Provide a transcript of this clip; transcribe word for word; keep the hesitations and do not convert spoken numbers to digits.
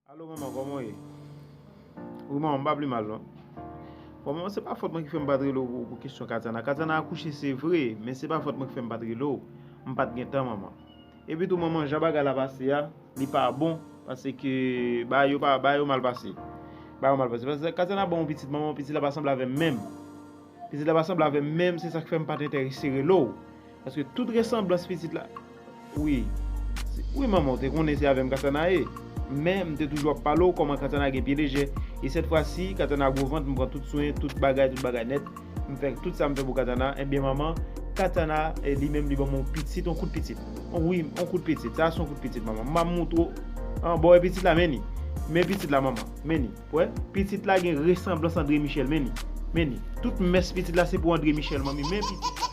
Alo manman, kòman w ye? Wi manman, m pa pi mal non. Bon manman, se pa fòt mwen ki fè m pa t rele w pou, pou kesyon Katana. Katana akouche se vre, men se pa fòt mwen ki fè m pa t rele w. M pa t gen tan manman. Epi tou manman, jan bagay la pase a, li pa bon, paske bagay yo pa, bagay yo mal pase. Bagay yo mal pase. Paske Katana ban yon pitit manman, pitit la pa sanble avè m menm. Pitit la pa sanble avè m menm, se sa k fè m pa t enterese rele w. Paske tout resanblans pitit la. Wi. Wi manman, ou te konnen se avè m Katana ye. Men m te toujou ap pale w kòman Katana gen pye lejè. E sèt fwa si, Katana gwo vant, m pran tout swen, tout bagay, tout bagay nèt. M fè tout sa m fè pou Katana. Ebyen manman, Katana, eh, li menm li ban m yon pitit, yon kout pitit. Wi, yon kout pitit. Sa se yon kout pitit manman. M ap moutre w. An, bon, e pitit la, men ni. Men pitit la manman, men ni. Wè, pitit la gen resanblans André Michel, men ni. Men ni. Tout mès pitit la se pou André Michel, manmi. Men pitit la.